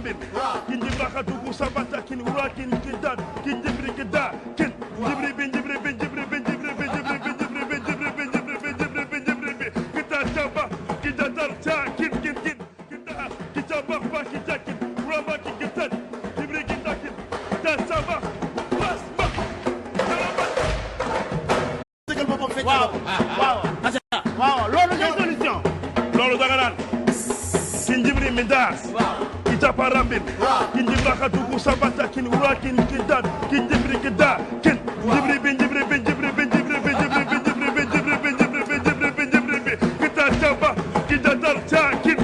parambin kin jibra tugu sabata kin ura kin kidan kin jibri kida kin jibri bin jibri bin jibri bin jibri bin jibri bin jibri bin jibri bin jibri bin jibri bin jibri bin kita jaba kita darja kin kita kita bakba kita kin rama kin kita jibri kita kin ta saba bas bak tegal bopam fecc waaw loolu ngay solution loolu da nga naan kin jibri mindas kita parambin kin jibra tugu sabata kin ura kin kidan kin jibri kida kin jibri bin jibri bin jibri bin jibri bin jibri bin jibri bin jibri bin jibri bin jibri bin jibri bin kita jaba kita darja kin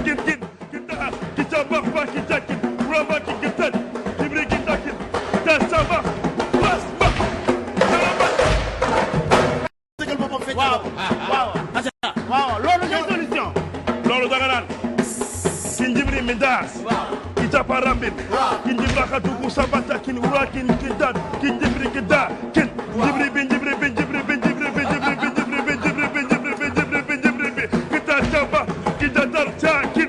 kita bakba kita kin rama kin kita jibri kita kin ta saba bas bak tegal bopam fecc waaw loolu ngay solution loolu da nga naan kin jibri mindas kita parambin kin jibra tugu sabata kin ura kin kidan kin jibri kida kin jibri bin jibri bin jibri bin jibri bin jibri bin jibri bin jibri bin jibri bin jibri bin jibri bin kita jaba kita darja kin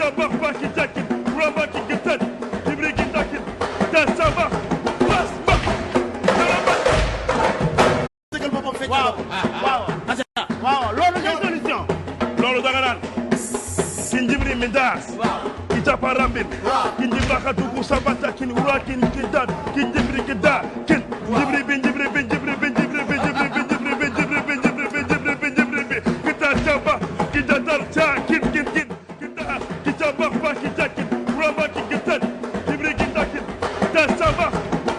kita bakba kita kin rama kin kita jibri kita kin ta saba bas bak tegal bopam fecc waaw loolu ngay solution loolu da nga naan kin jibri mindas kita parambin kin jibra tugu sabata kin ura kin kidan kin jibri kida kin jibri bin jibri bin jibri bin jibri bin jibri bin jibri bin jibri bin jibri bin jibri bin jibri bin kita jaba kita darja kin kita bakba kita kin rama kin kita jibri kita kin ta saba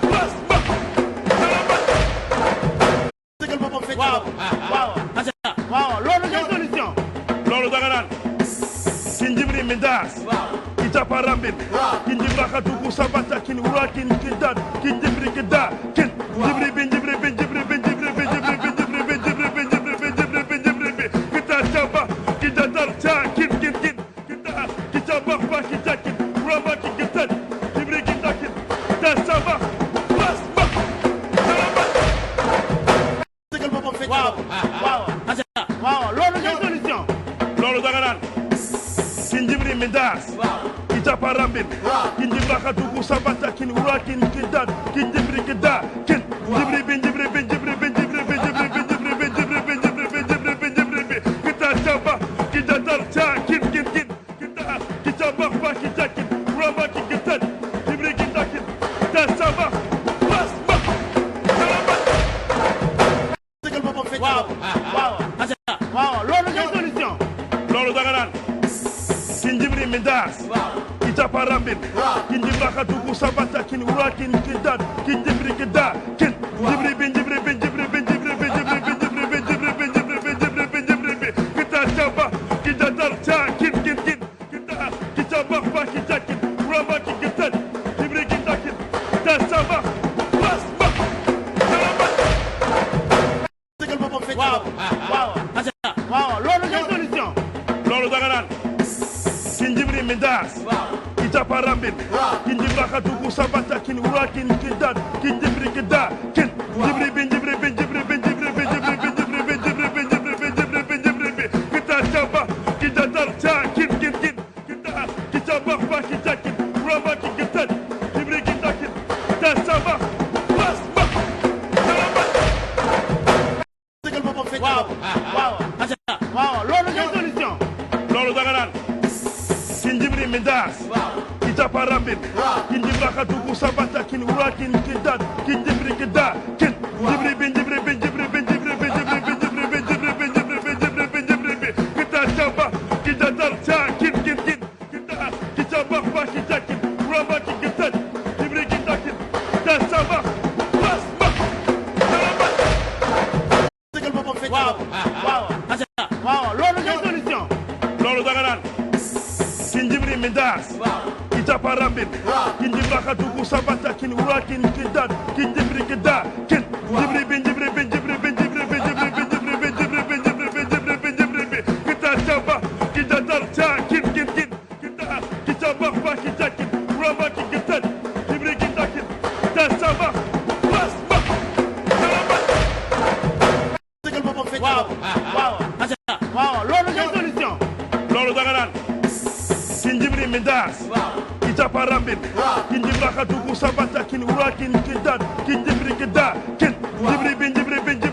bas bak tegal bopam fecc waaw loolu ngay solution loolu da nga naan kin jibri mindas kita parambin kin jibra tugu sabata kin ura kin kidan kin jibri kida kin jibri bin jibri bin jibri bin jibri bin jibri bin jibri bin jibri bin jibri bin jibri bin jibri bin kita jaba kita darja kin kita bakba kita kin rama kin kita jibri kita kin ta saba bas bak tegal bopam fecc waaw loolu ngay solution loolu da nga naan kin jibri mindas kita parambin kin jibra tugu sabata kin ura kin kidan kin jibri kida kin jibri bin jibri bin jibri bin jibri bin jibri bin jibri bin jibri bin jibri bin jibri bin jibri bin kita jaba kita darja kin kita bakba kita kin rama kin kita jibri kita kin ta saba bas bak tegal bopam fecc waaw loolu ngay solution loolu da nga naan kin jibri mindas kita parambin kin jibra tugu sabata kin ura kin kidan kin jibri kida kin jibri bin jibri bin jibri bin jibri bin jibri bin jibri bin jibri bin jibri bin jibri bin jibri bin kita jaba kita darja kin kita bakba kita kin rama kin kita jibri kita kin ta saba bas bak tegal bopam fecc waaw loolu ngay solution loolu da nga naan kin jibri mindas kita parambin kin jibra tugu sabata kin ura kin kidan kin jibri kida kin jibri bin jibri bin jibri bin jibri bin jibri bin jibri bin jibri bin jibri bin jibri bin jibri bin kita jaba kita darja kin kita bakba kita kin rama kin kita jibri kita kin ta saba bas bak tegal bopam fecc waaw loolu ngay solution loolu da nga naan kin jibri mindas kita parambin kin jibra tugu sabata kin ura kin kidan kin jibri kida kin jibri bin jibri bin jibri bin jibri bin jibri bin jibri bin jibri bin jibri bin jibri bin jibri bin kita jaba kita darja kin kita bakba kita kin rama kin kita jibri kita kin ta saba bas bak tegal bopam fecc waaw loolu ngay solution loolu da nga naan kin jibri mindas kita parambin kin jibra tugu sabata kin ura kin kidan kin jibri kida kin jibri bin jibri bin jibri bin jibri bin jibri bin jibri bin jibri bin jibri bin jibri bin jibri bin kita jaba kita darja kin kita bakba kita kin rama kin kita jibri kita kin ta saba bas bak tegal bopam fecc waaw loolu ngay solution loolu da nga naan kin jibri mindas ijapa rambin kin jibra khatuku sabata kin ura kin kidan kin jibri kida kin jibri bin